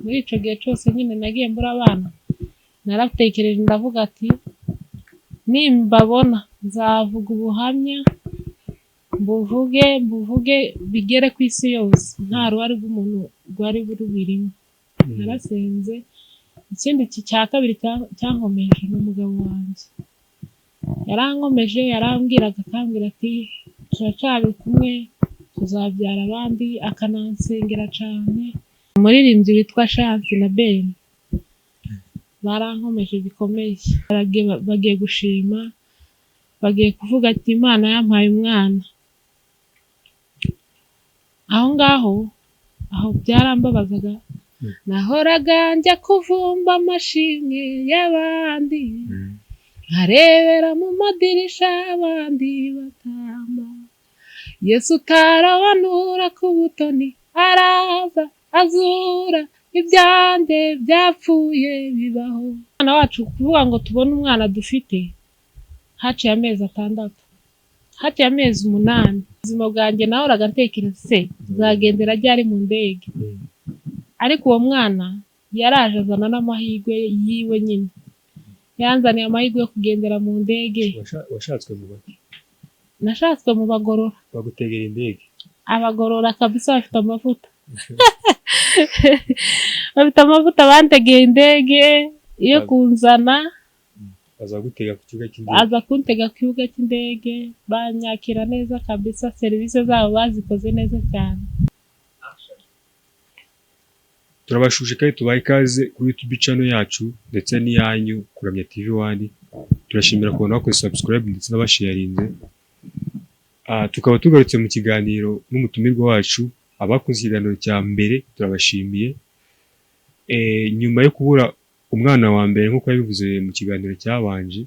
Muri icyo gihe cyose nyine nagiye mbura abana, naratekereje ndavuga ati nimbabona nzavuga ubuhamya, mbuvuge mbuvuge bigere ku isi yose, nta ruhare rw'umuntu rwari rubirimo. Narasenze. Ikindi cya kabiri cyankomeje ni umugabo wanjye, yarankomeje, yarambwiraga akambwira ati turacyari kumwe, tuzabyara abandi, akanansengera cyane. Umuririmbyi witwa Chance na Ben barankomeje bikomeye. Bagiye gushima, bagiye kuvuga ati Imana yampaye umwana. Aho ngaho aho byarambabazaga, nahoraga njya kuvumba amashimwe y'abandi, nkarebera mu madirisha abandi batamba. Yesu utarabanura ku butoni araza azura ibyanjye byapfuye bibaho. Umwana wacu, kuvuga ngo tubone umwana dufite, haciye amezi 6, haciye amezi 8. Ubuzima bwanjye nahoraga ntekereza se nzagendera ryari mu ndege, ariko uwo mwana yaraje azana n'amahirwe yiwe nyine, yanzaniye amahirwe yo kugendera mu ndege. Washatswe mu baki? Nashatswe mu Bagorora. Bagutegera indege? Abagorora kabisa, bafite amavuta, bafite amavuta, bantegeye indege yo kunzana. Baza gutega ku kibuga cy'indege? Aza kuntega ku kibuga cy'indege, banyakira neza kabisa, serivisi zabo bazikoze neza cyane. Turabashuje kandi tubaha ikaze kuri YouTube channel yacu ndetse n'iyanyu Kuramya TV One. Turashimira kubona bakoze subscribe ndetse n'abasharinze. Tukaba tugarutse mu kiganiro n'umutumirwa wacu. Abakoze ikiganiro cya mbere turabashimiye. Nyuma yo kubura umwana wa mbere nk'uko yabivuze mu kiganiro cyabanje,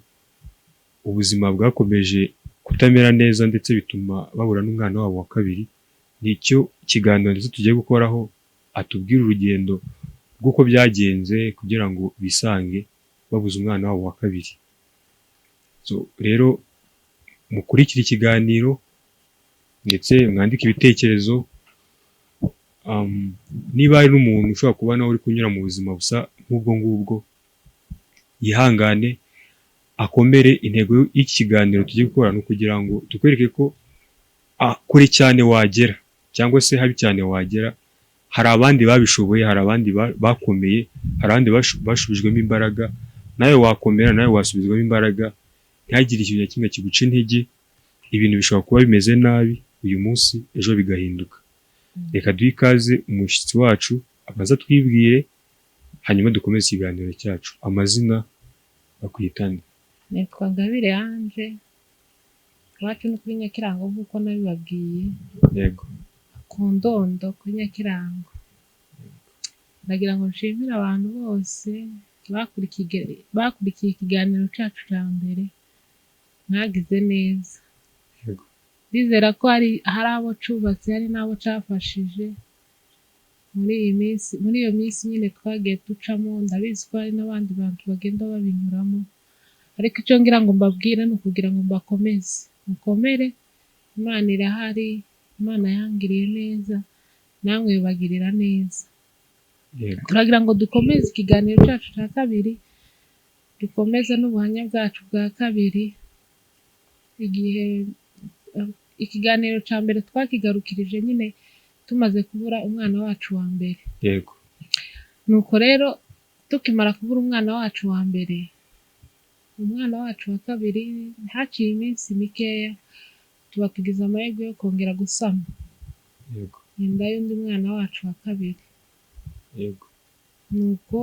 ubuzima bwakomeje kutamera neza ndetse bituma babura n'umwana wabo wa kabiri. Nicyo kiganiro ndetse tugiye gukoraho, atubwire urugendo rw'uko byagenze kugira ngo bisange babuze umwana wabo wa kabiri. So rero mukurikire ikiganiro ndetse mwandike ibitekerezo. Niba hari n'umuntu ushobora kuba nawe uri kunyura mu buzima busa nk'ubwo ngubwo, yihangane, akomere. Intego y'iki kiganiro tugiye gukora ni ukugira ngo tukwereke ko kure cyane wagera cyangwa se habi cyane wagera, hari abandi babishoboye, hari abandi bakomeye, hari abandi bashubijwemo imbaraga. Nawe wakomera, nawe wasubizwamo imbaraga. Ntihagire ikintu na kimwe kiguca intege. Ibintu bishobora kuba bimeze nabi uyu munsi, ejo bigahinduka. Reka duhe ikaze umushyitsi wacu, abanza twibwire, hanyuma dukomeze ikiganiro cyacu. Amazina bakwitane? Nitwa Ngabire Ange, iwacu ni kuri Nyakirango nk'uko nabibabwiye. Ku Ndondo kuri Nyakirango. Ndagira ngo nshimire abantu bose bakurikiye ikiganiro cyacu cya mbere, mwagize neza. Ndizera ko hari abo cyubatse, hari n'abo cyafashije muri iyi minsi, muri iyo minsi nyine twagiye ducamo. Ndabizi ko hari n'abandi bantu bagenda babinyuramo, ariko icyo ngira ngo mbabwire ni ukugira ngo mbakomeze, mukomere, Imana irahari. Imana yangiriye neza, namwe ibagirira neza. Turagira ngo dukomeze ikiganiro cyacu cya kabiri, dukomeze n'ubuhamya bwacu bwa kabiri. Igihe ikiganiro cya mbere twakigarukirije nyine tumaze kubura umwana wacu wa mbere. Nuko rero tukimara kubura umwana wacu wa mbere, umwana wacu wa kabiri haciye iminsi mikeya tuba tugize amahirwe yo kongera gusama inda y'undi mwana wacu wa kabiri. Nuko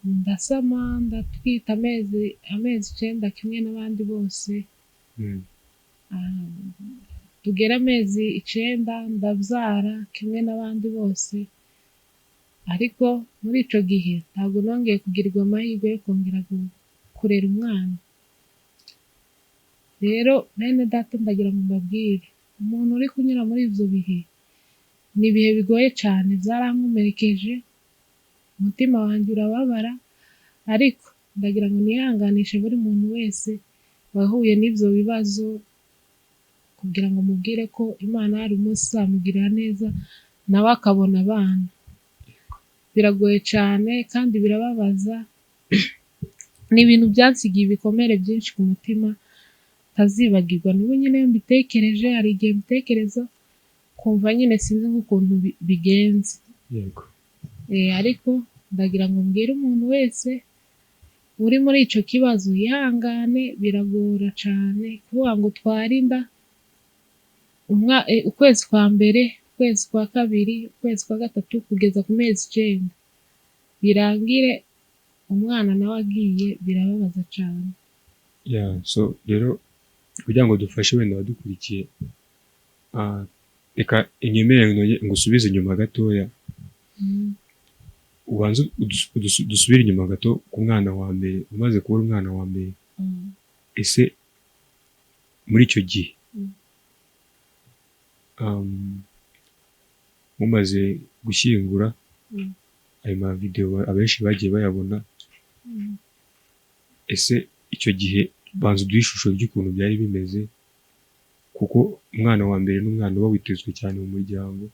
ndasama, ndatwita amezi 9 kimwe n'abandi bose. Tugera amezi 9 ndabyara kimwe n'abandi bose, ariko muri ico gihe ntabwo nongeye kugirirwa amahirwe yo kongera kurera umwana. Rero bene data, ndagira ngo mbabwire, umuntu uri kunyura muri ivyo bihe, ni ibihe bigoye cane, vyarankomerekeje, umutima wanjye urababara, ariko ndagira ngo nihanganishe buri muntu wese wahuye n'ivyo bibazo, kugira ngo mubwire ko Imana hari umunsi izamugirira neza nawe akabona abana. Biragoye cyane kandi birababaza. Ni ibintu byansigiye ibikomere byinshi ku mutima ntazibagirwa. N'ubu nyine iyo mbitekereje, hari igihe mbitekereza kumva nyine sinzi nk'ukuntu bigenze. Yego. Ariko ndagira ngo mbwire umuntu wese uri muri icyo kibazo yihangane, biragora cyane kuvuga ngo utware inda ukwezi kwa mbere, ukwezi kwa kabiri, ukwezi kwa gatatu, kugeza ku mezi 9, birangire umwana nawe agiye, birababaza cyane. Yeah, so rero kugira ngo dufashe wenda abadukurikiye, reka inyemerere ngusubize inyuma gatoya. Ubanze dusubire inyuma gato ku mwana wa mbere, umaze kubura umwana wa mbere. Ese muri icyo gihe mumaze gushyingura, ayo ma video abenshi bagiye bayabona, ese icyo gihe banza uduhe ishusho ry'ukuntu byari bimeze, kuko umwana wa mbere n'umwana uba witezwe cyane mu muryango.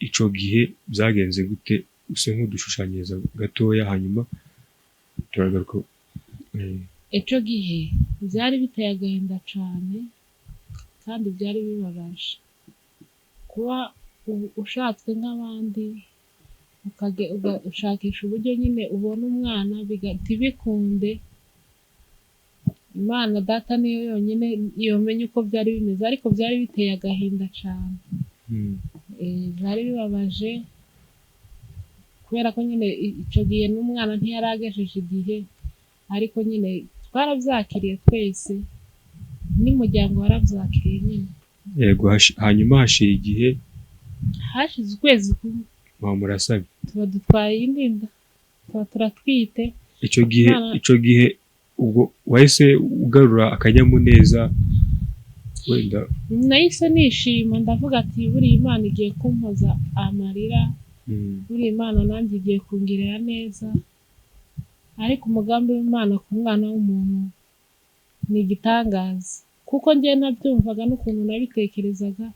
Icyo gihe byagenze gute? Use nk'udushushanyiriza gatoya, hanyuma turagaruka. Icyo gihe byari biteye agahinda cyane kandi byari bibabaje kuba ushatswe nk'abandi, ushakisha uburyo nyine ubona umwana ntibikunde. Imana Data niyo yonyine yomenya uko byari bimeze, ariko byari biteye agahinda cyane. Byari bibabaje kubera ko nyine icyo gihe n'umwana ntiyari agejeje igihe, ariko nyine twarabyakiriye twese, n'umuryango warabyakiriye nyine. Yego, hanyuma hashira igihe. Hashize ukwezi kumwe. Muba murasabye. Tuba dutwaye iyindi nda, tuba turatwite. Icyo gihe Imana- icyo gihe ubwo wahise ugarura akanyamuneza wenda? Nahise nishima, ndavuga ati buriya Imana igiye kumpoza amarira, buriya Imana nanjye igiye kungirira neza. Ariko umugambi w'Imana ku mwana w'umuntu ni igitangaza, kuko njye nabyumvaga n'ukuntu nabitekerezaga.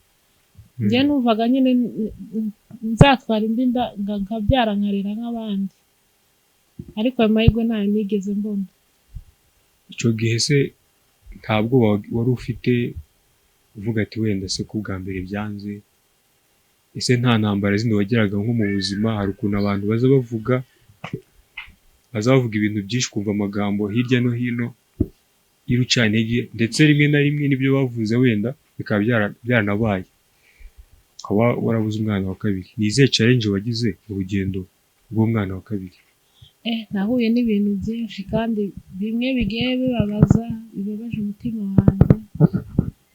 Njye numvaga nyine nzatwara indi nda nkabyara nkarera nk'abandi, ariko ayo mahirwe ntayo nigeze mbona. Icyo gihe se nta bwoba wari ufite, uvuga ati wenda se ko ubwa mbere byanze, ese nta ntambara zindi wageraga nko mu buzima? Hari ukuntu abantu baza bavuga ibintu byinshi, kumva amagambo hirya no hino y'urucantege, ndetse rimwe na rimwe n'ibyo bavuze wenda bikaba byaranabaye, ukaba warabuze umwana wa kabiri. Ni izihe challenge wagize mu rugendo rw'umwana wa kabiri? Nahuye n'ibintu byinshi kandi bimwe bigiye bibabaza, bibabaje umutima wanjye.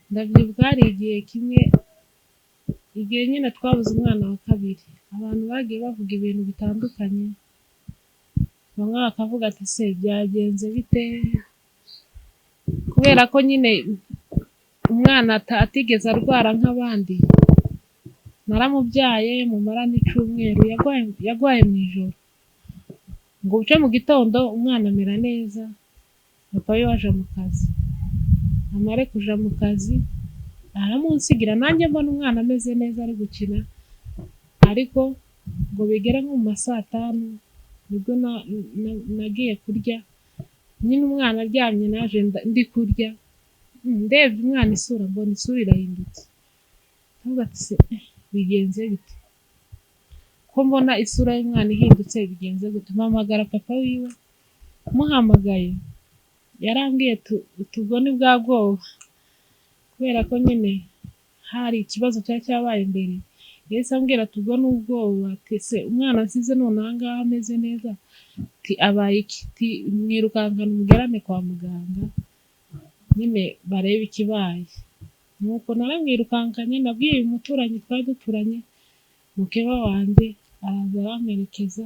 Ndabyibuka hari igihe kimwe, igihe nyine twabuze umwana wa kabiri, abantu bagiye bavuga ibintu bitandukanye. Bamwe bakavuga ati se byagenze bite, kubera ko nyine umwana atigeze arwara nk'abandi. Naramubyaye mumara n'icyumweru, yarwaye mu ijoro, ngo buce mu gitondo umwana amera neza. Papa we waje mu kazi, amare kuja mu kazi aramunsigira, nanjye mbona umwana ameze neza ari gukina. Ariko ngo bigere nko mu ma saa tanu nibwo nagiye kurya nyine, umwana aryamye, naje ndi kurya, ndebye umwana isura, mbona isura irahindutse. Ndavuga ati se bigenze bite, ko mbona isura y'umwana ihindutse, bigenze gute? Mpamagara papa wiwe. Muhamagaye yarambwiye tubwo ni bwa bwoba, kubera ko nyine hari ikibazo cyari cyabaye mbere. Yahise ambwira ati ubwo ni ubwoba, ati se umwana nsize none aha ngaha ameze neza, ati abaye iki? Ati mwirukankana umugerane kwa muganga nyine barebe ikibaye. Nuko naramwirukankanye, nabwiye umuturanyi twari duturanye, mukeba wanjye, araza aramperekeza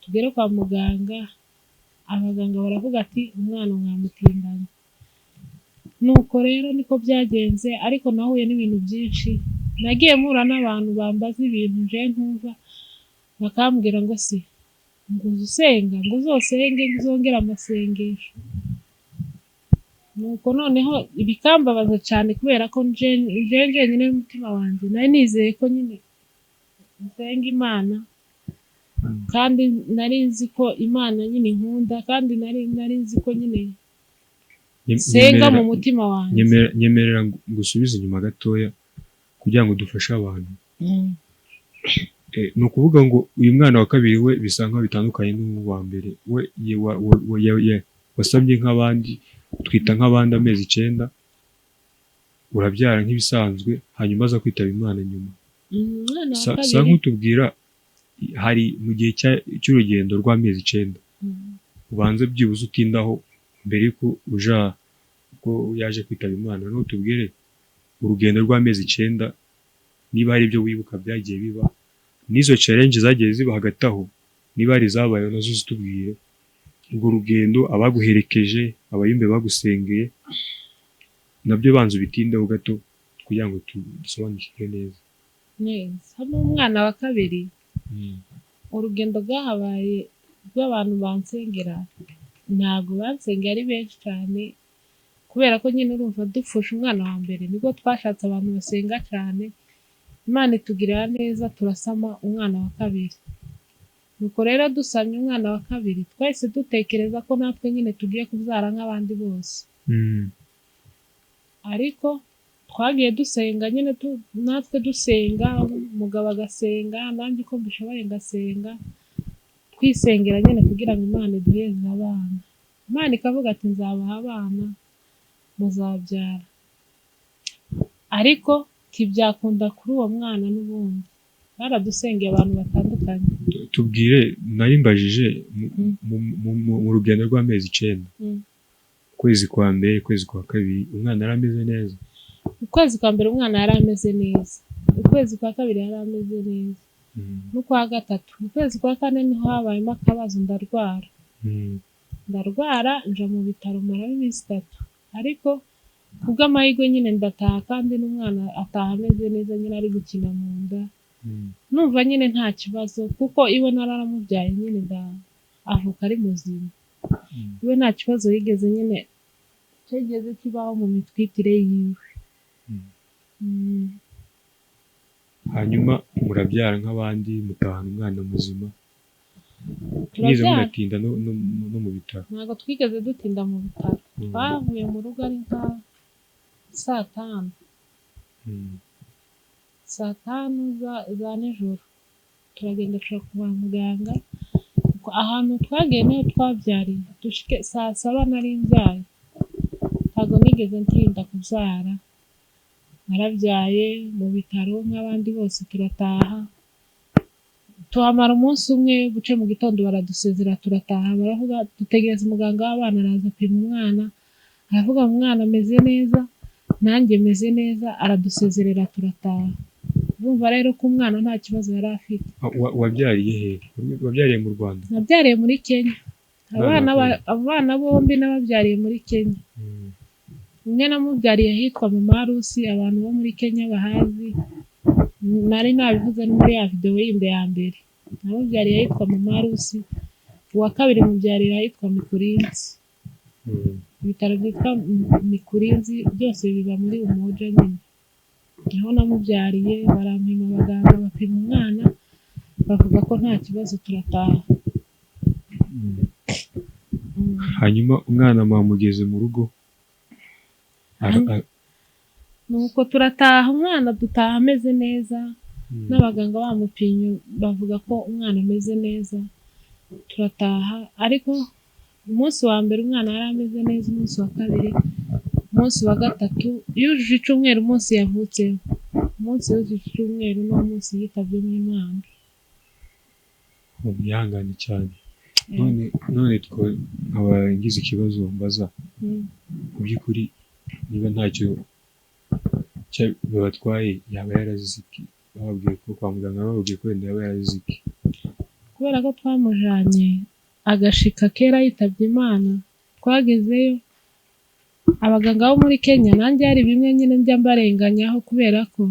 tugere kwa muganga. Abaganga baravuga ati umwana mwamutindanye. Nuko rero niko byagenze, ariko nahuye n'ibintu byinshi. Nagiye mpura n'abantu bambaza ibintu nje ntumva, bakambwira ngo se ngo uze usenga, ngo uzosenge, ngo uzongere amasengesho. Nuko noneho bikambabaza cyane, kubera ko nje njyenyine n'umutima wanjye nari nizeye ko nyine nsenga Imana. Kandi nari nzi ko Imana nyine inkunda, kandi nari nzi ko nyine nsenga mu mutima wanjye. Nyemerera ngusubize inyuma gatoya kugira ngo dufashe abantu. Ni ukuvuga ngo uyu mwana wa kabiri we bisa nkaho bitandukanye n'uwa mbere. We wasabye nk'abandi, twita nk'abandi amezi 9, urabyara nk'ibisanzwe, hanyuma aza kwitaba Imana nyuma. Umwana wa Sa kabiri nk'utubwira hari mu gihe cy'urugendo rw'amezi 9, ubanze byibuze utindaho mbere yuko uja ko yaje kwitaba Imana, noneho utubwire urugendo rw'amezi 9, niba hari ibyo wibuka byagiye biba, n'izo challenge zagiye ziba hagati aho, niba hari izabayeho nazo zitubwire. Urwo rugendo, abaguherekeje, abayumbe bagusengeye, nabyo banza ubitindeho gato kugira ngo dusobanukirwe neza. Neza. Hano umwana wa kabiri, urugendo rwahabaye rw'abantu bansengera, ntabwo bansengeye ari benshi cyane, kubera ko nyine urumva dupfusha umwana wa mbere nibwo twashatse abantu basenga cyane, Imana itugirira neza turasama umwana wa kabiri. Nuko rero dusamye umwana wa kabiri, twahise dutekereza ko natwe nyine tugiye kubyara nk'abandi bose. Ariko twagiye dusenga nyine, natwe dusenga, umugabo agasenga, nanjye uko mbishoboye ngasenga, twisengera nyine kugira ngo Imana iduhereze abana. Imana ikavuga ati nzabaha abana, muzabyara. Ariko ntibyakunda kuri uwo mwana n'ubundi. Baradusengeye abantu batandukanye. Tubwire, nari mbajije mu rugendo rw'amezi 9, ukwezi kwa mbere, ukwezi kwa kabiri, umwana yari ameze neza? Ukwezi kwa mbere umwana yari ameze neza, ukwezi kwa kabiri yari ameze neza, n'ukwa gatatu. Ukwezi kwa kane niho habayemo akabazo, ndarwara. Ndarwara nja mu bitaro maramo iminsi 3, ariko kubw'amahirwe nyine ndataha, kandi n'umwana ataha ameze neza nyine, ari gukina mu nda. Numva nyine nta kibazo, kuko iwe nararamubyaye nyine avuka ari muzima. Iwe nta kibazo yigeze nyine cyigeze kibaho mu mitwitire yiwe. Hanyuma murabyara nk'abandi, mutahana umwana muzima, mwigeze Turabyara. Munatinda no mu bitaro? Ntabwo twigeze dutinda mu bitaro. Twavuye mu rugo ari nka saa 5. Saa 5 za nijoro turagenda tuja kwa muganga. Ahantu twagiye niho twabyariye, dushike saa 7 nari mbyaye. Ntabwo nigeze ntinda kubyara, narabyaye mu bitaro nk'abandi bose, turataha, tuhamara umunsi umwe, buce mu gitondo baradusezera turataha. Baravuga dutegereza umuganga w'abana, araza apima umwana, aravuga ngo umwana ameze neza, nanjye meze neza, aradusezerera turataha. Urumva rero ko umwana nta kibazo yari afite. Wabyariye he? Wabyariye mu Rwanda? Nabyariye muri Kenya. Abana Abana bombi nababyariye muri Kenya. Umwe namubyariye ahitwa mu Marusi, abantu bo muri Kenya bahazi, nari nabivuze no muri ya videwo yindi ya mbere. Namubyariye ahitwa mu Marusi, uwa kabiri mubyarira ahitwa Mikurinzi. Ibitaro byitwa Mikurinzi byose biba muri Umoja nyine. Niho namubyariye, barampima, abaganga bapima umwana, bavuga ko nta kibazo, turataha. Hanyuma umwana mwamugeze mu rugo Nuko turataha, umwana dutaha ameze neza, n'abaganga bamupimye bavuga ko umwana ameze neza, turataha. Ariko umunsi wa mbere umwana yari ameze neza, umunsi wa kabiri, umunsi wa gatatu, yujuje icyumweru umunsi yavutseho. Umunsi yujuje icyumweru niwo munsi yitabyemo Imana. Mwihangane cyane. None nkaba ngize ikibazo mbaza. Mu by'ukuri niba ntacyo bibatwaye, yaba yarazize iki? Bababwiye ko kwa muganga bababwiye ko wenda yaba yarazize iki? Kubera ko twamujanye agashika kera yitabye Imana, twagezeyo abaganga bo muri Kenya, nanjye hari bimwe nyine njya mbarenganyaho, kubera ko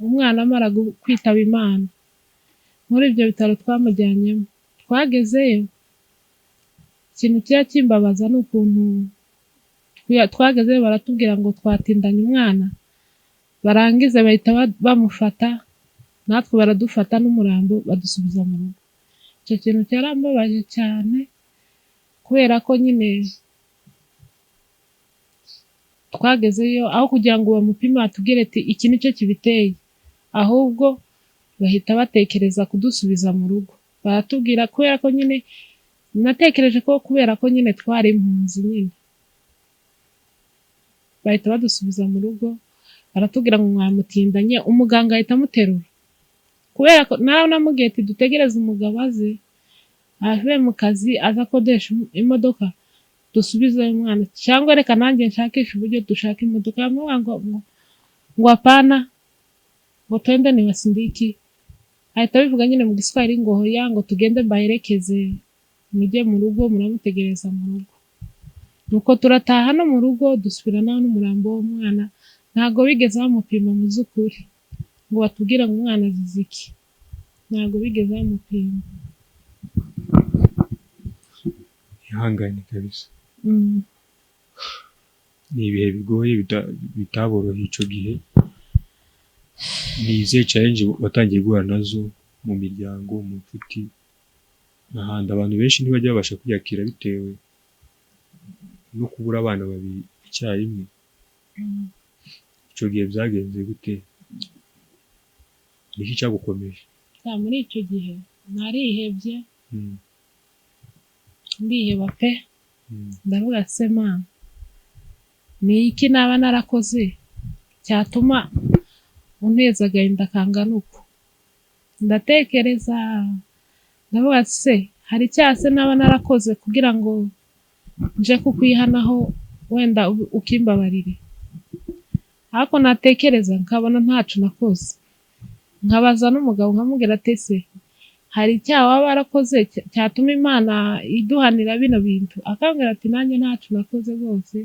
umwana amara kwitaba Imana muri ibyo bitaro twamujyanyemo, twagezeyo ikintu kijya kimbabaza ni ukuntu twagezeyo baratubwira ngo twatindanye umwana, barangiza bahita bamufata, natwe baradufata n'umurambo badusubiza mu rugo. Icyo kintu cyarambabaje cyane, kubera ko nyine twagezeyo aho kugira ngo bamupime batubwire ati iki nicyo kibiteye, ahubwo bahita batekereza kudusubiza mu rugo. Baratubwira kubera ko nyine natekereje ko kubera ko nyine twari impunzi nyine, bahita badusubiza mu rugo, baratubwira ngo mwamutindanye. Umuganga ahita amuterura, kubera ko nawe namubwiye ati dutegereze umugabo aze ave mu kazi, aze akodesha imodoka dusubizeyo umwana, cyangwa reka nanjye nshakishe uburyo dushaka imodoka. Yamubwira ngo hapana, ngo twende niwasindiki. Ahita abivuga nyine mu Giswahili ngo hoya, ngo tugende mbaherekeze mujye mu rugo, muramutegereza mu rugo. Nuko turataha no mu rugo, dusubirana n'umurambo w'umwana. Ntabwo bigeze bamupima mu by'ukuri ngo batubwire ngo umwana azize iki, ntabwo bigeze bamupima. Ihangane kabisa. Ni ibihe bigoye bitaboroheye icyo gihe. Ni izihe challenge watangiye guhura nazo mu miryango, mu nshuti n'ahandi? Abantu benshi ntibajya babasha kwiyakira bitewe no kubura abana babiri icyarimwe. Icyo gihe byagenze gute? Ni iki cyagukomeje? Muri icyo gihe narihebye, ndiheba pe. Ndavuga se Mana, ni iki naba narakoze cyatuma unteza agahinda kangana uku? Ndatekereza, ndavuga se hari icyaha se naba narakoze kugira ngo nje kukwihanaho, wenda ukimbabarire? Ariko natekereza nkabona ntaco nakoze. Nkabaza n'umugabo, nkamubwira ati ese hari icyaha waba warakoze cyatuma Imana iduhanira bino bintu? Akambwira ati nanjye ntaco nakoze rwose,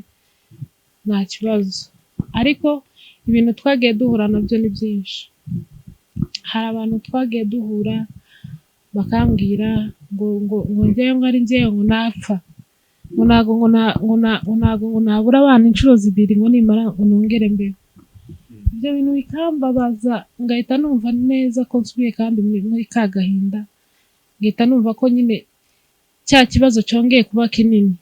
nta kibazo. Ariko ibintu twagiye duhura nabyo ni byinshi. Hari abantu twagiye duhura bakambwira ngo njyewe, ngo ari njyewe ngo napfa, ngo ntago ngo na ngo na ngo ntago ngo nabura abana inshuro zibiri, ngo nimara ngo nongere mbeho. Ibyo bintu bikambabaza, ngahita numva neza ko nsubiye kandi muri ka gahinda, ngahita numva ko nyine cya kibazo cyongeye kuba kinini,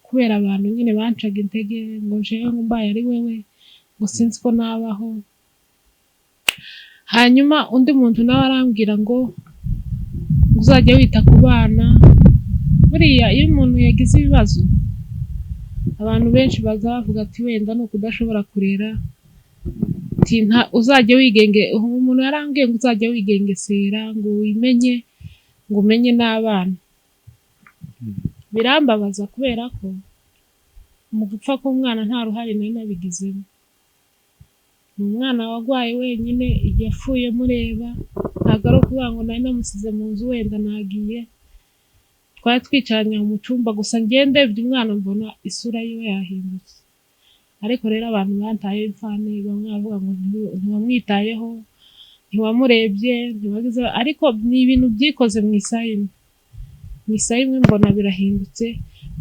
kubera abantu nyine bancaga intege ngo jewe ngo mbaye ari wewe ngo sinzi ko nabaho. Hanyuma undi muntu nawe arambwira ngo uzajya wita ku bana. Buriya iyo umuntu yagize ibibazo, abantu benshi baza bavuga ati wenda ni ukudashobora kurera, ati uzajya wigenge. Umuntu yarambwiye ngo uzajya wigengesera, ngo wimenye, ngo umenye n'abana. Birambabaza kubera ko mu gupfa k'umwana nta ruhare nari nabigizemo. Ni umwana warwaye wenyine, igihe apfuye mureba, ntabwo ari ukuvuga ngo nari namusize mu nzu wenda nagiye. Twari twicaranye mu cyumba gusa, njye ndebye umwana mbona isura yiwe yahindutse. Ariko rero abantu bantaye imfane, bamwe bavuga ngo ntiwamwitayeho, ntiwamurebye, ntiwagize. Ariko ni ibintu byikoze mu isaha imwe, mu isaha imwe mbona birahindutse.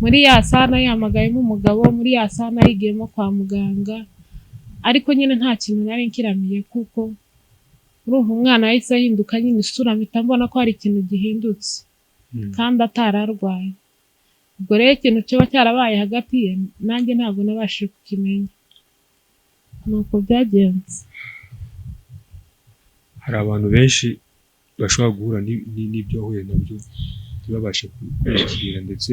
Muri ya saha nayihamagayemo umugabo, muri ya saha nayigiyemo kwa muganga, ariko nyine nta kintu nari nkiramiye, kuko urumva umwana yahise ahinduka nyine isura, mpita mbona ko hari ikintu gihindutse kandi atararwaye. Ubwo rero ikintu kiba cyarabaye hagati ye nanjye ntabwo nabashije kukimenya, nuko byagenze. Hari abantu benshi bashobora guhura n'ibyo wahuye nabyo ntibabashe kwiyakira, ndetse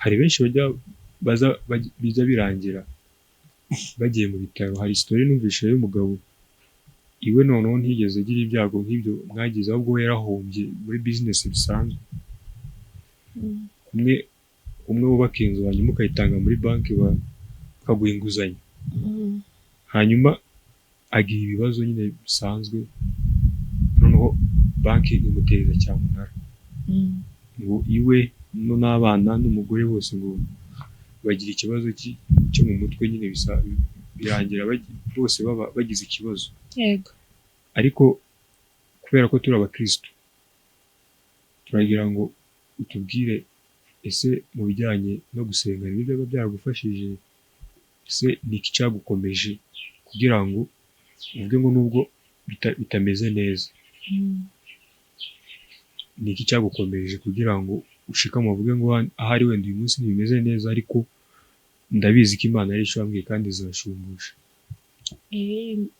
hari benshi bajya baza bijya birangira bagiye mu bitaro. Hari story numvise y'umugabo iwe, noneho ntiyigeze agira ibyago nk'ibyo mwagize, ahubwo we yarahombye muri business bisanzwe. Umwe wubaka inzu hanyuma ukayitanga muri banki bakaguha inguzanyo, hanyuma agira ibibazo nyine bisanzwe, noneho banki imuteza cyamunara ngo iwe no n'abana n'umugore bose ngo bagira ikibazo cyo mu mutwe nyine, bisa birangira bose baba bagize ikibazo. Ariko kubera ko turi abakristo, turagira ngo utubwire, ese mu bijyanye no gusenga nibyo byaba byaragufashije? Ese ni iki cyagukomeje kugira ngo uvuge ngo nubwo bitameze neza, Ni iki cyagukomeje kugira ngo ushikame uvuge ngo ahari wenda uyu munsi ntibimeze neza, ariko ndabizi ko Imana ari icyo yambwiye kandi izashumbusha?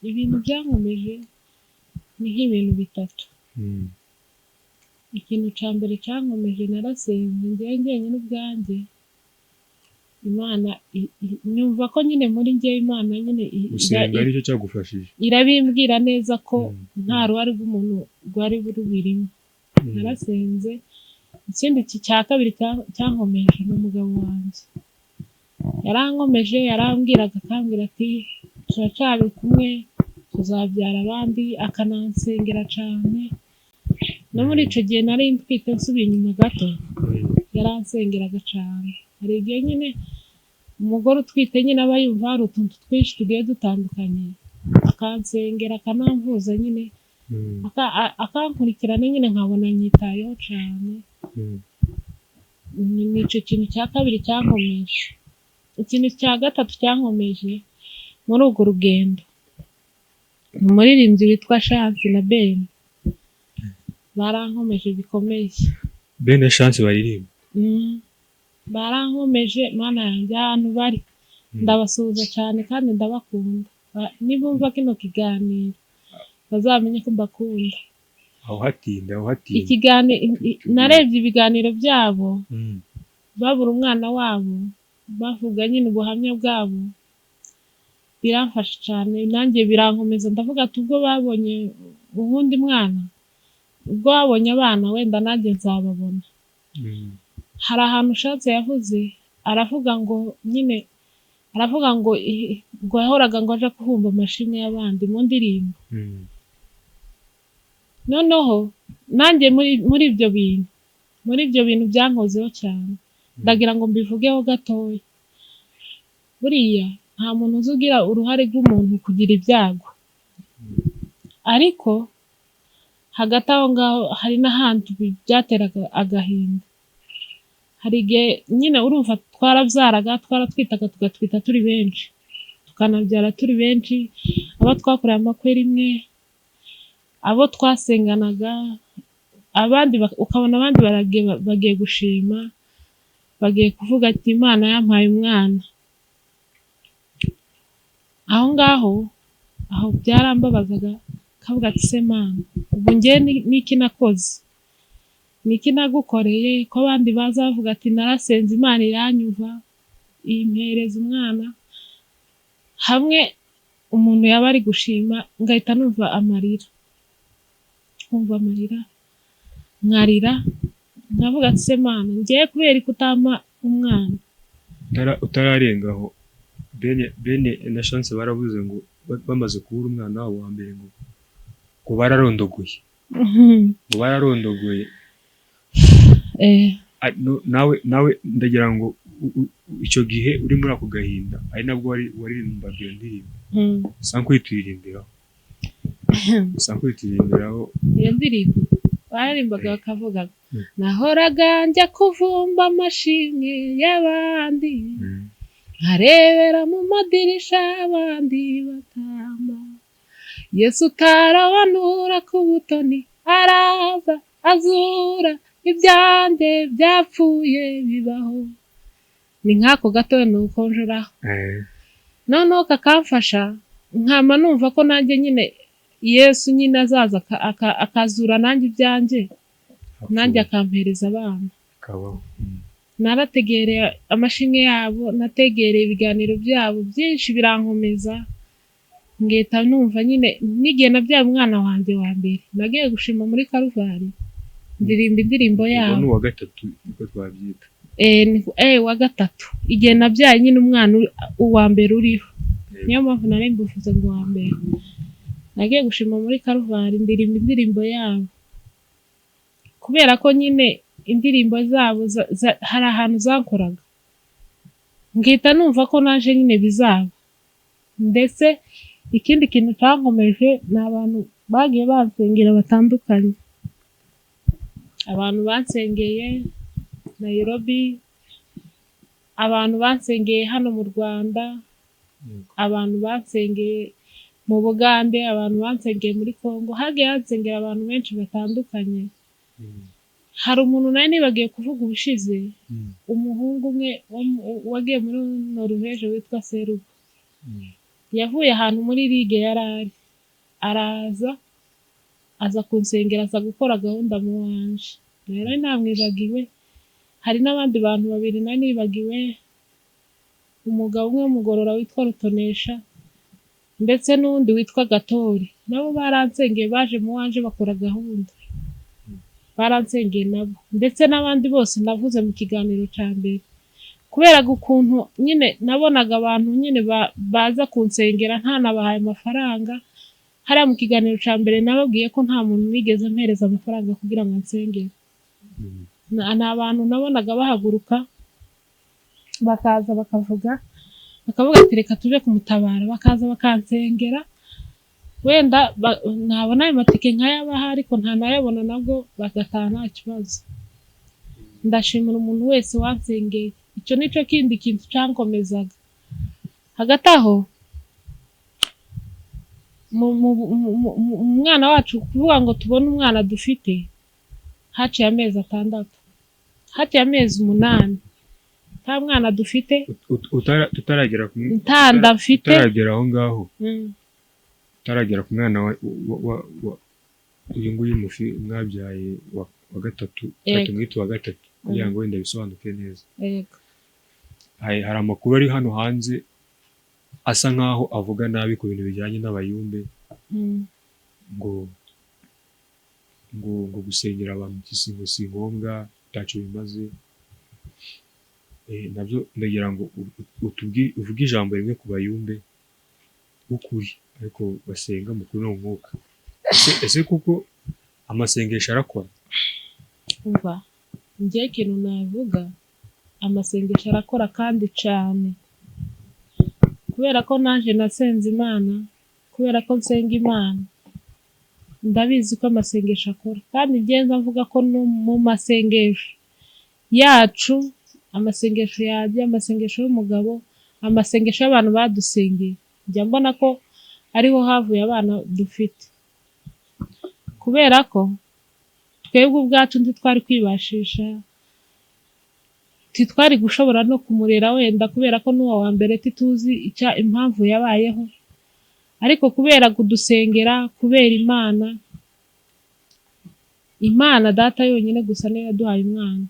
Ibintu byankomeje ni nk'ibintu bitatu. Ikintu cya mbere cyankomeje, narasenze njyewe njyenyine ubwanjye. Imana nyumva ko nyine muri njyewe Imana nyine Gusenga aricyo cyagufashije? Irabimbwira neza ko nta ruhare rw'umuntu rwari rubirimo. Narasenze. Ikindi cya kabiri cyankomeje ni umugabo wanjye. Yarankomeje, yarambwiraga, akambwira ati turacyari kumwe, tuzabyara abandi, akanansengera cyane. No muri icyo gihe nari ntwite, nsubiye inyuma gato, yaransengeraga cyane. Hari igihe nyine umugore utwite nyine aba yumva hari utuntu twinshi tugiye dutandukanye, akansengera, akanamvuza nyine, akankurikirana nyine, nkabona nyitayeho cyane. Ni icyo kintu cya kabiri cyankomeje. Ikintu cya gatatu cyankomeje muri urwo rugendo ni umuririmbyi witwa Chance na Ben. Barankomeje bikomeye. Ben na Chance baririmba? Barankomeje, Mana yanjye, ahantu bari ndabasuhuza cyane kandi ndabakunda. Nibumva kino kiganiro bazamenye ko mbakunda. Aho hatinda, aho hatinda. Narebye ibiganiro byabo babura umwana wabo, bavuga nyine ubuhamya bwabo, biramfasha cyane, nanjye birankomeza. Ndavuga ati ubwo babonye uwundi mwana, ubwo babonye abana, wenda nanjye nzababona. Hari ahantu ushatse yavuze, aravuga ngo nyine, aravuga ngo ngo yahoraga ngo aje kuhumva amashimwe y'abandi mu ndirimbo. Noneho nanjye muri ibyo bintu byankozeho cyane. Ndagira ngo mbivugeho gatoya. Buriya nta muntu uzi ugira uruhare rw'umuntu kugira ibyago, ariko hagati aho ngaho hari n'ahantu byateraga agahinda. Hari igihe nyine, urumva, twarabyaraga, twaratwitaga, tugatwita turi benshi, tukanabyara turi benshi, abo twakoreye amakwe rimwe, abo twasenganaga, abandi ukabona abandi baragiye, bagiye gushima, bagiye kuvuga ati Imana yampaye umwana. Aho ngaho aho byarambabazaga, kavuga ati se Mana, ubu njye niki nakoze, niki nagukoreye, ko abandi baza bavuga ati narasenze Imana iranyumva impereza umwana? Hamwe umuntu yaba ari gushima ngahita numva amarira, nkumva amarira, nkarira, nkavuga ati se Mana, ngiye kubera ko utampa umwana? Utararengaho, Ben na Chance baravuze ngo bamaze kubura umwana wabo wa mbere, ngo bararondogoye, ngo bararondogoye. Nawe ndagira ngo icyo gihe uri muri ako gahinda, ari nabwo wari waririmbaga iyo ndirimbo, usa nk'uyituririmbiraho, usa nk'uyituririmbiraho. Iyo ndirimbo baririmbaga bakavuga: nahoraga njya kuvumba amashimwe y'abandi, nkarebera mu madirisha abandi batamba, Yesu utarabanura ku butoni araza azura ibyanjye byapfuye bibaho. Ni nk'ako gatoya ni uko njuraho. Noneho kakamfasha, nkama numva ko nanjye nyine Yesu nyine azaza akazura nanjye ibyanjye, nanjye akampereza abana. Kabaho. Narategereye amashimwe yabo, nategereye ibiganiro byabo byinshi, birankomeza, ngahita numva nyine n'igihe nabyaye umwana wanjye wa mbere, nagiye gushima muri Karuvari, ndirimba indirimbo Ubwo yabo. Ni uwa gatatu niko twabyita. Wa gatatu, igihe nabyaye nyine umwana uwa mbere uriho. Niyo mpamvu nari mbivuze ngo uwa mbere. Nagiye gushima muri Karuvari, ndirimba indirimbo yabo, kubera ko nyine indirimbo zabo hari ahantu zakoraga, ngahita numva ko naje nyine bizaba. Ndetse ikindi kintu cyankomeje ni abantu bagiye bansengera batandukanye, abantu bansengeye Nairobi, abantu bansengeye hano mu Rwanda, abantu bansengeye mu Bugande, abantu bansengeye muri Congo. Hagiye hansengera abantu benshi batandukanye. Hari umuntu nari nibagiye kuvuga ubushize, umuhungu umwe wagiye muri Noruveje witwa Serugo, yavuye ahantu muri ligue yari ari, araza aza kunsengera, aza gukora gahunda mu wanje. Rero namwibagiwe. Hari n'abandi bantu babiri nari nibagiwe, umugabo umwe w'umugorora witwa Rutonesha ndetse n'uwundi witwa Gatori, nabo baransengeye, baje mu wanje bakora gahunda, baransengeye nabo, ndetse n'abandi bose navuze mu kiganiro cya mbere. Kubera ukuntu nyine nabonaga abantu nyine baza kunsengera ntanabahaye amafaranga. Hariya mu kiganiro cya mbere nababwiye ko nta muntu nigeze mpereza amafaranga kugira ngo ansengere. Ni abantu nabonaga bahaguruka bakaza bakavuga ati reka tuje kumutabara, bakaza bakansengera, wenda nabona ayo matike nkayabaha, ariko ntanayabona nabwo bagataha nta kibazo. Ndashimira umuntu wese wansengeye. Icyo nicyo kindi kintu cyankomezaga. Hagati aho umwana wacu, kuvuga ngo tubone umwana dufite, haciye amezi 6, haciye amezi 8 nta mwana dufite. Tutaragera ku Nta nda mfite. Tutaragera aho ngaho, utaragera ku mwana wa uyu nguyu mufi mwabyaye wa gatatu, Yego. tumwite uwa gatatu kugira ngo wenda bisobanuke neza. Yego. Hari amakuru ari hano hanze asa nkaho avuga nabi ku bintu bijyanye n'abayumbe, ngo gusengera abantu ngo si ngombwa, ntacyo bimaze. Nabyo ndagira ngo uvuge ijambo rimwe ku bayumbe b'ukuri, ariko basenga mu kuri no mu mwuka. Ese kuko amasengesho arakora? Umva, njye ikintu navuga, amasengesho arakora kandi cyane, kubera ko naje nasenze Imana, kubera ko nsenga Imana, ndabizi ko amasengesho akora. Kandi njye mvuga ko no mu masengesho yacu, amasengesho yanjye, amasengesho y'umugabo, amasengesho y'abantu badusengeye, njya mbona ko ariho havuye abana dufite, kubera ko twebwe ubwacu ntitwari kwibashisha, ntitwari gushobora no kumurera wenda, kubera ko n'uwo wa mbere tituzi icya impamvu yabayeho. Ariko kubera kudusengera, kubera Imana, Imana Data yonyine gusa niyo yaduhaye umwana.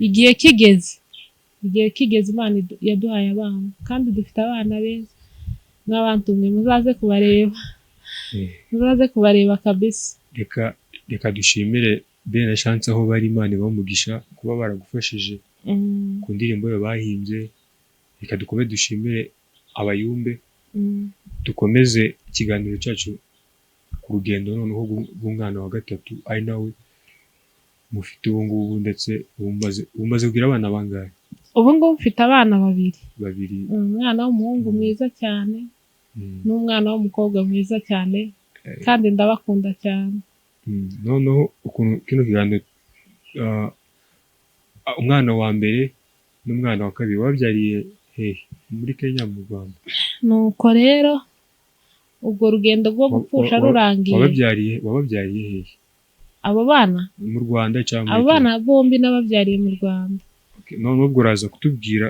Igihe kigeze Imana yaduhaye abana, kandi dufite abana beza nk'abantu mwe muzaze kubareba. Muzaze kubareba kabisa. Reka dushimire Ben na Chance aho bari, Imana ibahe umugisha kuba baragufashije ku ndirimbo yo bahimbye. Reka dukomeze dushimire abayumbe, dukomeze ikiganiro cyacu ku rugendo noneho rw'umwana wa gatatu, ari nawe mufite ubu ngubu. Ndetse ubu umaze kugira abana bangahe? Ubu ngubu mfite abana babiri. Babiri. Umwana w'umuhungu mwiza cyane n'umwana w'umukobwa mwiza cyane, kandi ndabakunda cyane. Noneho ukuntu kino kiganiro, umwana wa mbere n'umwana wa kabiri wabyariye hehe? Muri Kenya, mu Rwanda? Nuko rero ubwo rugendo rwo gupfusha rurangiye. Wababyariye hehe? Abo bana? Mu Rwanda cyangwa Abo muri bana bombi nababyariye mu Rwanda. Kenya? Okay, noneho ubwo uraza kutubwira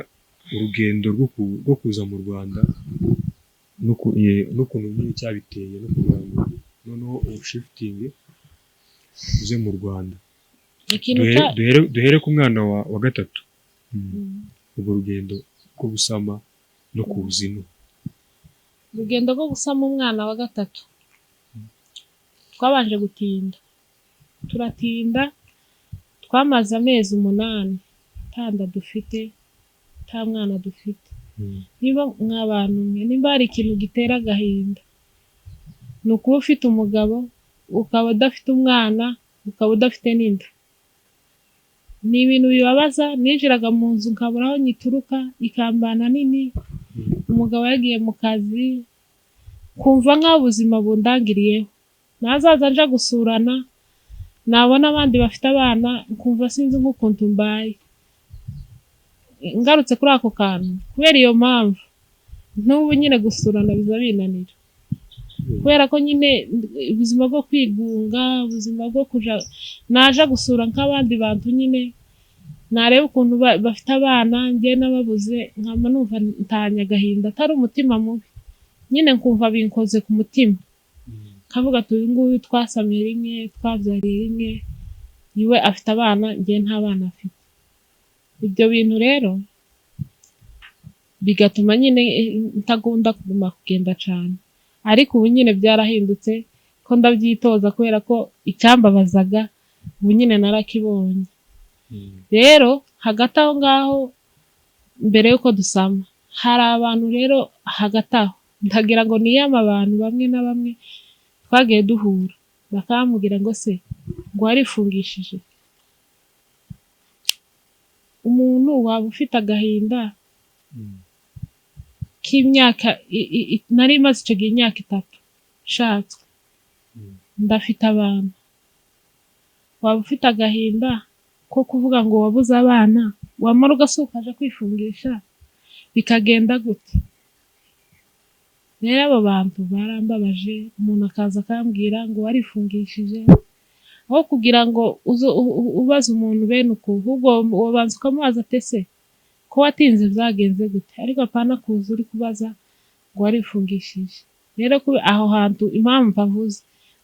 urugendo rwo kuza mu Rwanda n'ukuntu nyine cyabiteye, no kugira ngo noneho ubu-shifting uze mu Rwanda. Ikintu Duhere ku mwana wa gatatu. Urwo rugendo rwo gusama no kuza ino. Urugendo rwo gusama umwana wa gatatu, twabanje gutinda, turatinda, twamaze amezi 8 nta nda dufite, nta mwana dufite. Niba mwa bantu mwe, nimba hari ikintu gitera agahinda, ni ukuba ufite umugabo ukaba udafite umwana, ukaba udafite n'inda. Ni ibintu bibabaza. Ninjiraga mu nzu nkabura aho nyituruka, ikambana nini. Umugabo yagiye mu kazi, kumva nk'aho ubuzima bundangiriyeho. Nazaza nja gusurana, nabona abandi bafite abana, nkumva sinzi nk'ukuntu mbaye. Ngarutse kuri ako kantu, kubera iyo mpamvu n'ubu nyine gusurana biza binanira. Kubera ko nyine ubuzima bwo kwigunga, ubuzima bwo kuja naja gusura nk'abandi bantu nyine, nareba ukuntu bafite abana, njye nababuze, nkaba numva ntanye agahinda, atari umutima mubi nyine, nkumva binkoze ku mutima, nkavuga ati uyu nguyu twasamiye rimwe, twabyariye rimwe, iwe afite abana, njye nta bana afite. Ibyo bintu rero bigatuma nyine ntagunda kuguma kugenda cyane. Ariko ubu nyine byarahindutse, ko ndabyitoza, kubera ko icyambabazaga ubu nyine narakibonye. Rero hagati aho ngaho, mbere y'uko dusama, hari abantu rero hagati aho ndagira ngo niyame abantu bamwe na bamwe twagiye duhura, bakambwira ngo se ngo warifungishije? Umuntu waba ufite agahinda k'imyaka nari maze icyo gihe imyaka 3 nshatswe, ndafite abana, waba ufite agahinda ko kuvuga ngo wabuze abana, wamara ugasuka ukaja kwifungisha, bikagenda gute? Rero abo bantu barambabaje. Umuntu akaza akambwira ngo warifungishije, aho kugira ngo uze ubaze umuntu bene uko, ahubwo wabanza ukamubaza ati ese ko watinze byagenze gute? Ariko apana kuza uri kubaza ngo warifungishije. Rero aho hantu impamvu avuze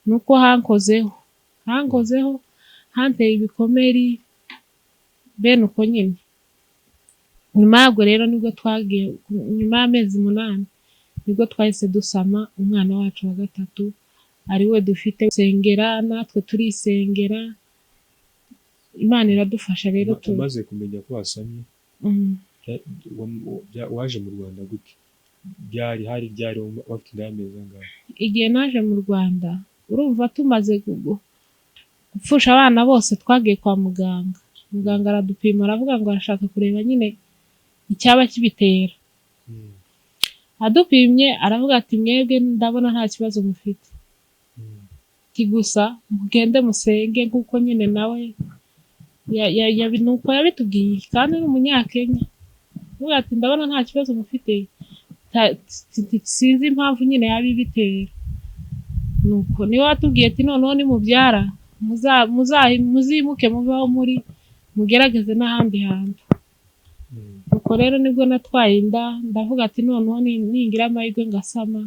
ni uko hankozeho, hanteye ibikomeri bene uko nyine. Nyuma yabwo rero nibwo twagiye, nyuma y'amezi 8 nibwo twahise dusama umwana wacu wa gatatu, ari we dufite. Sengera natwe turisengera, Imana iradufasha rero tu Umaze kumenya ko wasamye, waje mu Rwanda gute? Byari hari ryari? Wafite inda y'amezi angahe? Igihe naje mu Rwanda, urumva tumaze gupfusha abana bose, twagiye kwa muganga, muganga aradupima, aravuga ngo arashaka kureba nyine icyaba kibitera. Adupimye aravuga ati mwebwe ndabona nta kibazo mufite, ati gusa mugende musenge, nk'uko nyine nawe nuko yabitubwiye, kandi ni umunyakenya. Aravuga ati ndabona nta kibazo mufite, sinzi impamvu nyine yaba ibitera. Nuko niwe watubwiye ati noneho nimubyara muzimuke muve aho muri, mugerageze n'ahandi hantu. Nuko rero nibwo natwaye inda, ndavuga ati noneho ningira amahirwe ngasama,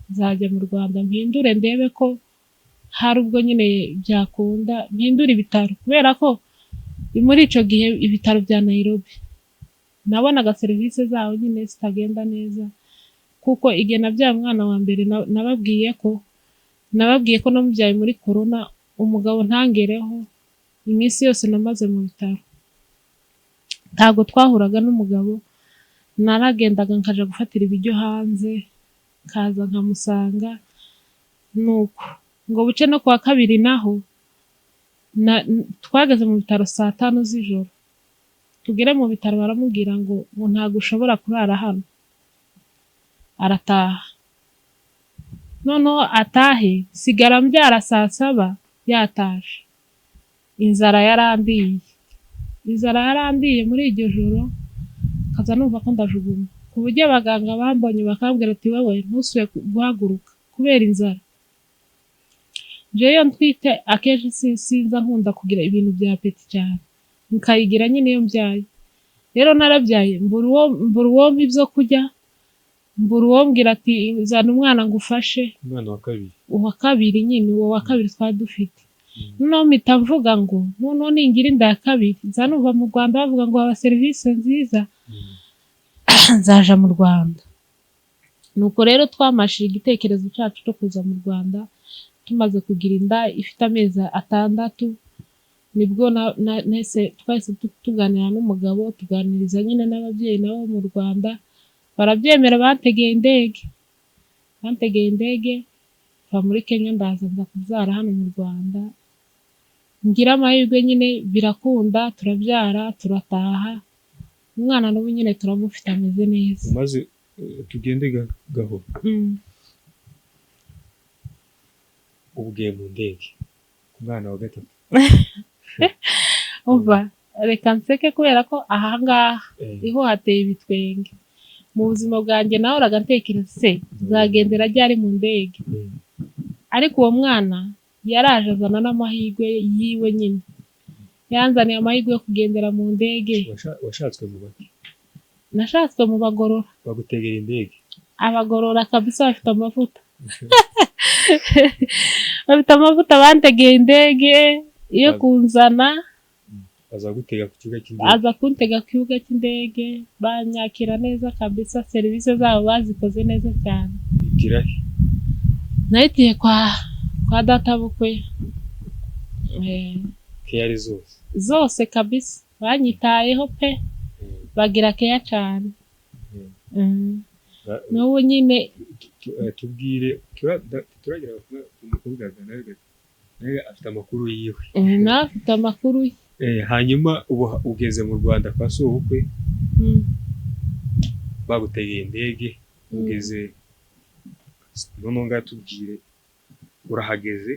nzajya mu Rwanda mpindure, ndebe ko hari ubwo nyine byakunda mpindure ibitaro, kubera ko muri icyo gihe ibitaro bya Nairobi nabonaga serivisi zaho nyine zitagenda neza. Kuko igihe nabyaye umwana wa mbere, nababwiye ko namubyaye muri corona, umugabo ntangereho, iminsi yose namaze mu bitaro ntabwo twahuraga n'umugabo. Naragendaga nkaja gufatira ibiryo hanze, nkaza nkamusanga. Nuko ngo buce no kuwa kabiri naho twageze mu bitaro saa 5 z'ijoro. Tugere mu bitaro baramubwira ngo ntabwo ushobora kurara hano, arataha. Noneho atahe sigara mbyara saa 7 yataje. Inzara yarandiye, inzara yarandiye muri iryo joro, nkaza numva ko ndajuguma, ku buryo abaganga bambonye bakambwira ati wowe ntusubire guhaguruka kubera inzara. Jewe iyo ntwite akenshi sinza nkunda kugira ibintu bya appétit cyane, nkayigira nyine iyo mbyaye. Rero narabyaye mbura uwo mpa ibyo kurya, mbura uwo mbwira ati zana umwana ngufashe. Umwana wa kabiri? Uwa kabiri nyine, uwo wa kabiri twari dufite. Noneho mpita mvuga ngo noneho ningira inda ya kabiri, nza numva mu Rwanda bavuga ngo haba serivisi nziza, nzaja mu Rwanda. Nuko rero twamashije igitekerezo cyacu cyo kuza mu Rwanda tumaze kugira inda ifite amezi 6. Nibwo nahise twahise tuganira n'umugabo, tuganiriza nyine n'ababyeyi nabo mu Rwanda, barabyemera. Bantegeye indege mva muri Kenya, ndaza nza kubyara hano mu Rwanda. Ngira amahirwe nyine birakunda, turabyara, turataha, umwana n'ubu nyine turamufite, ameze neza. Umaze tugende gahoro. Ubu ugiye mu ndege ku mwana wa gatatu. Umva, reka nseke kubera ko ahangaha iho hateye ibitwenge. Mu buzima bwanjye nahoraga ntekereza se nzagendera ryari mu ndege? Ariko uwo mwana yaraje azana n'amahirwe yiwe nyine, yanzaniye amahirwe yo kugendera mu ndege. Washatswe mu baki? Nashatswe mu Bagorora. Bagutegera indege? Abagorora kabisa, bafite amavuta, bafite amavuta. Bantegeye indege yo kunzana. Baza gutega ku kibuga cy'indege? Aza kuntega ku kibuga cy'indege, banyakira neza kabisa, serivisi zabo bazikoze neza cyane. Bitira he? Nahitiye kwa databukwe. Care zose? Zose kabisa, banyitayeho pe. Bagira care cyane. N'ubu nyine. Tubwire, turagira umukobwa nawe afite amakuru yiwe. Nawe afite amakuru ye. Hanyuma ubu ugeze mu Rwanda kwa sobukwe, bagutegeye indege, ugeze noneho ngaho tubwire, urahageze,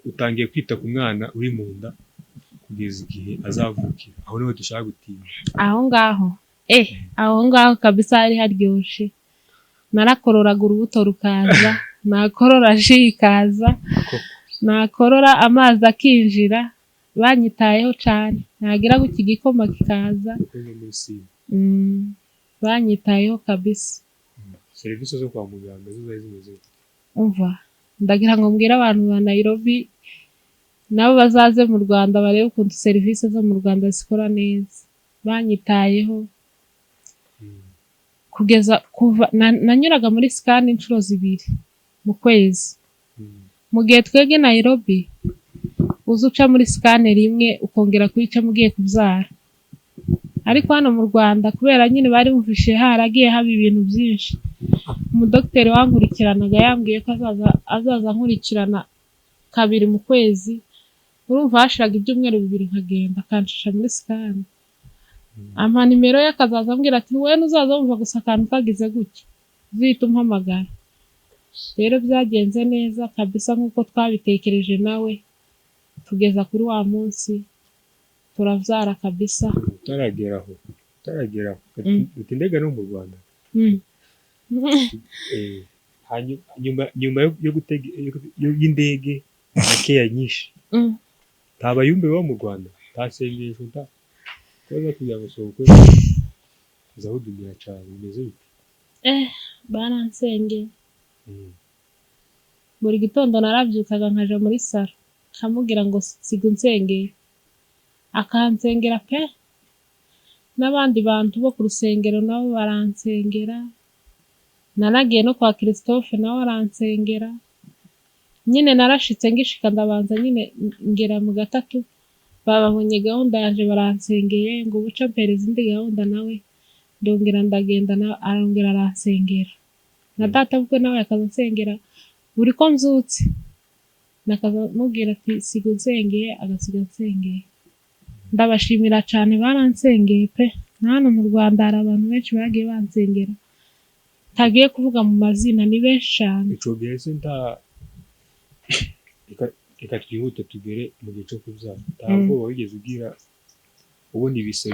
utangiye kwita ku mwana uri mu nda kugeza igihe azavukira. Aho niho dushaka gutinda. Aho ngaho, aho ngaho kabisa hari haryoshe. Narakororaga urubuto rukaza, nakorora jus ikaza. Koko? Nakorora amazi akinjira. Banyitayeho cyane, nagira gutya igikoma kikaza. Kuko no muri sima. Banyitayeho kabisa. Serivisi zo kwa muganga zo zari zimeze gute? Umva, ndagira ngo mbwire abantu ba Nairobi nabo bazaze mu Rwanda barebe ukuntu serivisi zo mu Rwanda zikora neza. Banyitayeho kugeza kuva nanyuraga muri scan inshuro 2 mu kwezi, mu gihe twebwe Nairobi uza uca muri scan rimwe, ukongera kuyicamo ugiye kubyara. Ariko hano mu Rwanda, kubera nyine bari bumvishe haragiye haba ibintu byinshi, umudogiteri wankurikiranaga yambwiye ko azaza ankurikirana kabiri mu kwezi. Urumva hashiraga ibyumweru 2 nkagenda, akancisha muri scan, ampa nimero ye, akazaza ambwira ati: "Wowe nuzaza wumva gusa akantu kagize gutya, uzihita umpamagara." Rero byagenze neza kabisa nk'uko twabitekereje nawe, tugeza kuri wa munsi turabyara kabisa. Utaragera aho, uti ndega no mu Rwanda. Hanyuma nyuma yo gutega y'indege na care nyinshi, nta bayumbe baba mu Rwanda, nta sengesho, nta kubaza kugira ngo sobukwe azahudumira cyane, bimeze bite? Baransengeye. Buri gitondo narabyukaga nkaja muri salon, nkamubwira ngo siga unsengeye, akansengera pe. N'abandi bantu bo ku rusengero nabo baransengera. Nanagiye no kwa Christophe, nawe aransengera nyine. Narashitse, ngishika ndabanza nyine ngera mu gatatu, bababonye gahunda yanje, baransengeye ngo buca mpereza indi gahunda, nawe ndongera ndagenda, nawe arongera aransengera, na data bukwe nawe akaza ansengera buri ko mbyutse, nakaza mubwira ati siga unsengeye, agasiga ansengeye. Ndabashimira cyane, baransengeye pe. Na hano mu Rwanda hari abantu benshi bagiye bansengera, ntagiye kuvuga mu mazina, ni benshi cyane. Ico gihe se nta, reka twihute tugere mu gihe cyo kubyara. Nta bwoba wigeze ugira ubona ibise,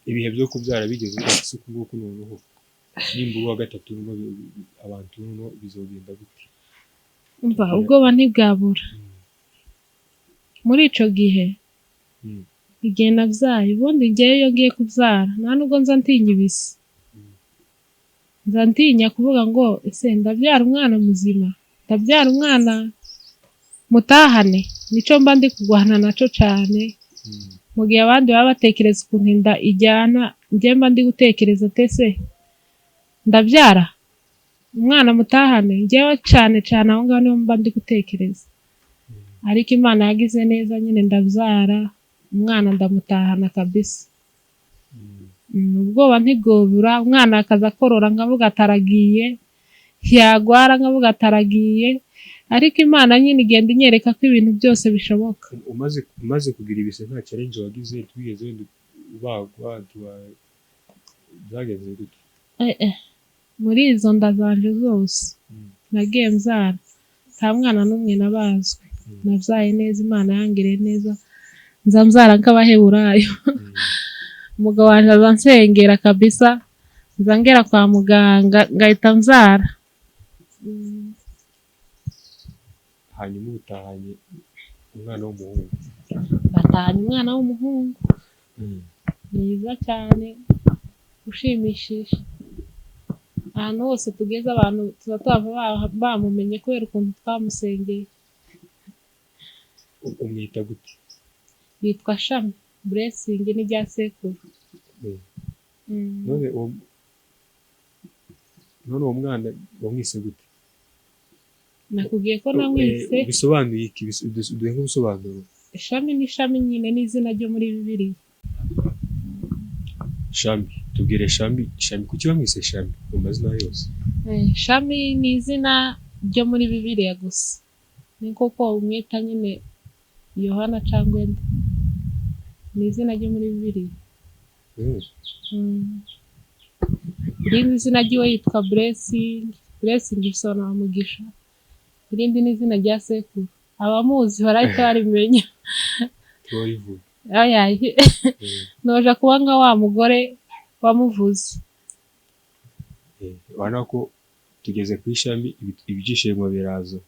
ibihe byo kubyara bigeze, uvuga ati: "Uku nguku noneho nimba uwa gatatu noneho abantu noneho bizogenda gute?" Umva, ubwoba ntibwabura muri ico gihe. Igihe nabyaye, ubundi ngewe iyo ngiye kubyara nta nubwo nza ntinya ibise, nza ntinya kuvuga ngo: "Ese ndabyara umwana muzima? Ndabyara umwana mutahane?" Nico mba ndi kurwana naco cane. Mu gihe abandi baba batekereza ukuntu inda ijyana, njye mba ndi gutekereza ati: "Ese ndabyara umwana mutahane?" Njyewe cane cane aho ngaho niho mba ndi gutekereza. Ariko Imana yagize neza nyine, ndabyara umwana ndamutahana kabisa. Ubwoba ntibwobura. Umwana akaza akorora nkavuga ataragiye, yagwara nkavuga ataragiye, ariko Imana nyine igenda inyereka ko ibintu byose bishoboka. Umaze kugira ibise, nta challenge wagize? Twigeze wenda ubagwa, byagenze gute? Muri izo nda zanje zose nagiye mbyara, nta mwana n'umwe nabazwe. Nabyaye neza, Imana yangiriye neza, nza mbyara nk'Abaheburayo. Umugabo wanjye aza ansengera kabisa, nza ngera kwa muganga ngahita mbyara. Hanyuma ubutahanye umwana w'umuhungu. Batahanye umwana w'umuhungu mwiza cyane, ushimishije. Ahantu hose tugeze abantu tuba twava bamumenye kubera ukuntu twamusengeye. Umwita gute? Yitwa Shami Blessing, n'irya sekuru. None uwo mwana wamwise gute? Nakubwiye ko namwise. Bisobanuye iki? Duhe nk'ubusobanuro. Shami ni Shami nyine, ni izina ryo muri Bibiliya. Shami, tubwire Shami. Shami, kuki bamwise Shami mu mazina yose? Shami ni izina ryo muri Bibiliya gusa, ni koko umwita nyine Yohana cyangwa undi, ni izina ryo muri Bibiliya. Irindi zina ry'iwe yitwa Blessing. Blessing bisobanura umugisha. Irindi ni izina rya sekuru, abamuzi barahita barimenya. Tuwayivuga. Ayaye, noja kuba nka wa mugore wamuvuze. Urabona ko tugeze ku ishami, ibyishimo biraza,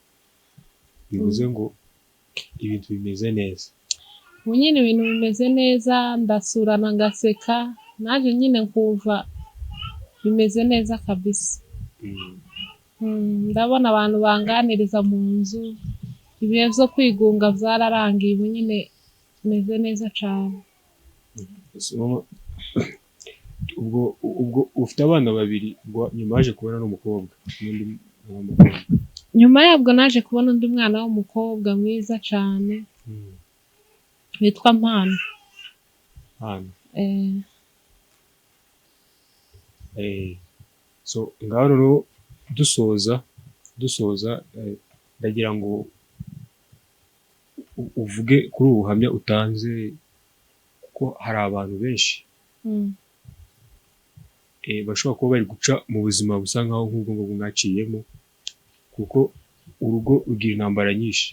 bivuze ngo ibintu bimeze neza. Ubu nyine ibintu bimeze neza, ndasurana ngaseka, naje nyine nkumva bimeze neza kabisa. Ndabona abantu banganiriza mu nzu, ibihe byo kwigunga byararangiye, ubu nyine meze neza cyane. Ese mama, ubwo ufite abana babiri, ubwo nyuma waje kubona n'umukobwa, n'undi mwana w'umukobwa? Nyuma yabwo naje kubona undi mwana w'umukobwa mwiza cyane witwa Mpano. Hano. So ngaho rero dusoza, ndagira ngo uvuge kuri ubu buhamya utanze, kuko hari abantu benshi bashobora kuba bari guca mu buzima busa nkaho nk'ubwo ngubwo mwaciyemo, kuko urugo rugira intambara nyinshi.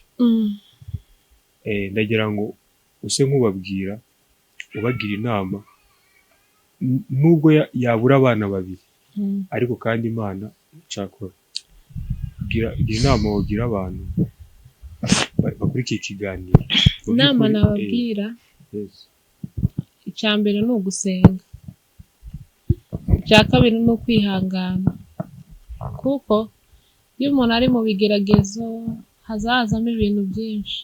Ndagira ngo use nk'ubabwira, ubagira inama, nubwo yabura abana babiri, ariko kandi Imana cyakora. Gira inama wagira abantu bakurikiye ikiganiro. Mu Inama by'ukuri, nababwira, yes. icya mbere ni ugusenga, icya kabiri ni ukwihangana, kuko iyo umuntu ari mu bigeragezo hazazamo ibintu byinshi,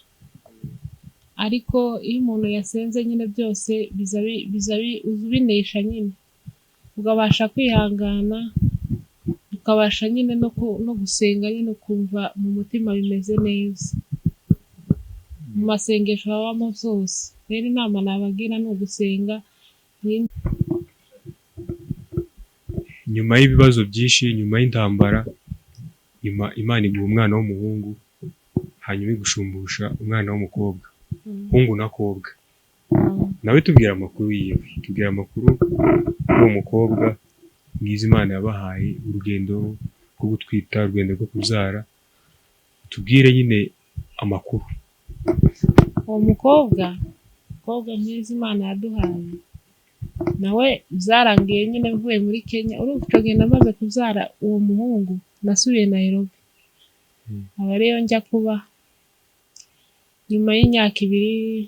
ariko iyo umuntu yasenze nyine byose biza ubinesha nyine, ukabasha kwihangana, ukabasha nyine no gusenga nyine, ukumva mu mutima bimeze neza. Mu masengesho habamo byose. Rero inama nabagira ni ugusenga. Nyuma y'ibibazo byinshi, nyuma y'intambara, nyuma Imana iguha umwana w'umuhungu, hanyuma igushumbusha umwana w'umukobwa, hungu na kobwa. Nawe tubwira amakuru yiwe, tubwira amakuru y'uwo mukobwa mwiza Imana yabahaye, urugendo rwo gutwita, urugendo rwo kubyara, tubwire nyine amakuru. Uwo mukobwa mwiza Imana yaduhaye, nawe byarangiye nyine mvuye muri Kenya. Urumva icyo gihe namaze kubyara uwo muhungu, nasubiye Nairobi, aba ariyo njya kuba. Nyuma y'imyaka 2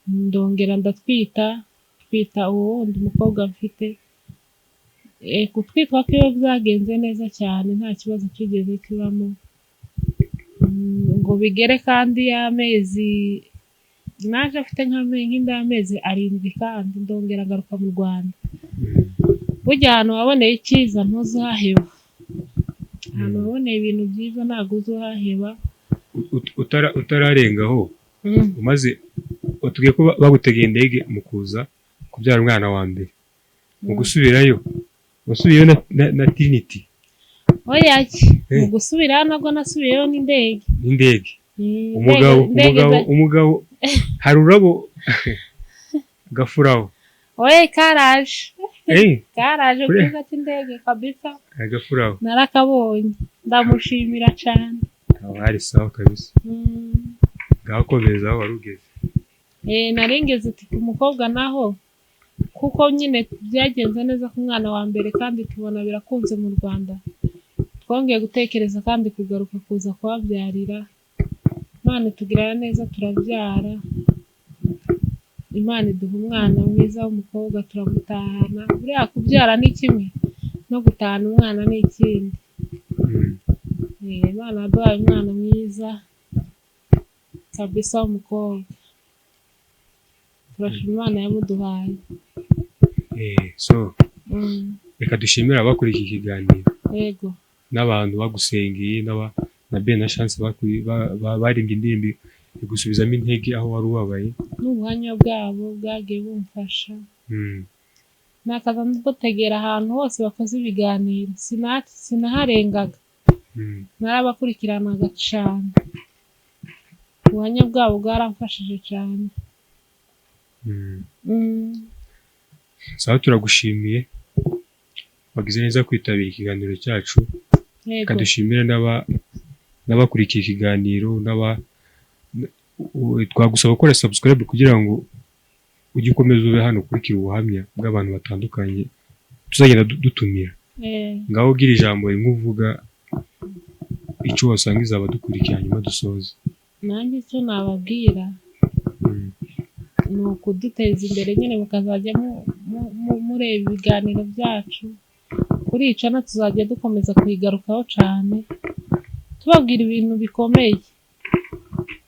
ndongera ndatwita, twita uwo wundi mukobwa mfite. Gutwitwa kwiwe byagenze neza cyane, nta kibazo kigeze kibamo. Ngo bigere kandi y'amezi naje afite nk'inda y'amezi 7, kandi ndongera ngaruka mu Rwanda. Burya ahantu waboneye icyiza ntuzuhaheba, ahantu waboneye ibintu byiza ntabwo uzuhaheba. Utararengaho, umaze watubwiye ko bagutegeye indege mu kuza kubyara umwana wa mbere, mu gusubirayo wasubiyeyo na Trinity? Oya, mu gusubirayo nabwo nasubiyeyo n'indege. N'indege. Umugabo umugabo hari ururabo gafuraho. Oya, karaje. Karaje ku kibuga cy'indege kabisa. Agafuraho. Narakabonye, ndamushimira cyane. Hari sawa kabisa. Ngakomeza aho wari ugeze. Naringeze uti ku mukobwa naho, kuko nyine byagenze neza ku mwana wa mbere kandi tubona birakunze mu Rwanda. Twongeye gutekereza kandi kugaruka kuza kuhabyarira. Imana itugirira neza turabyara, Imana iduha umwana mwiza w'umukobwa turamutahana. Buriya kubyara ni kimwe no gutahana umwana ni ikindi. Imana yaduhaye umwana mwiza kabisa w'umukobwa, turashima Imana yamuduhaye. So reka dushimire abakurikiye ikiganiro Yego. n'abantu bagusengeye, na Ben na Chance baririmbye indirimbo igusubizamo intege aho wari ubabaye. N'ubuhamya bwabo bwagiye bumfasha. Nakaza mbategera ahantu hose bakoze ibiganiro, sinaharengaga. Narabakurikiranaga cyane, ubuhamya bwabo bwaramfashije cyane. Sawa, turagushimiye, wagize neza kwitabira ikiganiro cyacu. Yego. Reka dushimire n'abakurikiye ikiganiro, twagusaba gukora subscribe kugira ngo ujye ukomeza ube hano ukurikira ubuhamya bw'abantu batandukanye tuzagenda dutumira. Ngaho ugira ijambo rimwe uvuga, icyo wasangiza abadukurikiye, hanyuma dusoze. Nanjye icyo nababwira ni ukuduteza imbere nyine, mukazajya mureba ibiganiro byacu kuri icana, tuzajya dukomeza kuyigarukaho cyane, tubabwira ibintu bikomeye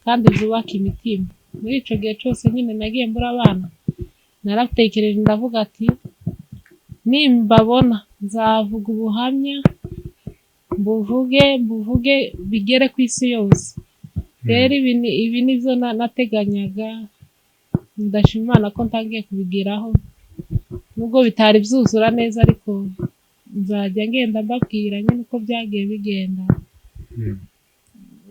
kandi byubaka imitima. Muri icyo gihe cyose nyine nagiye mbura abana, naratekereje ndavuga ati nimbabona nzavuga ubuhamya, mbuvuge mbuvuge bigere ku isi yose. Rero ibi ni byo nateganyaga, ndashima Imana ko ntangiye kubigeraho, nubwo bitari byuzura neza, ariko nzajya ngenda mbabwira nyine uko byagiye bigenda.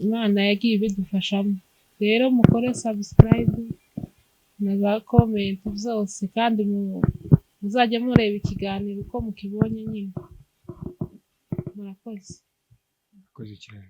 Imana yagiye ibidufashamo. Rero mukore subscribe na za comment byose, kandi muzajye mureba ikiganiro uko mukibonye nyine. Murakoze. Murakoze cyane.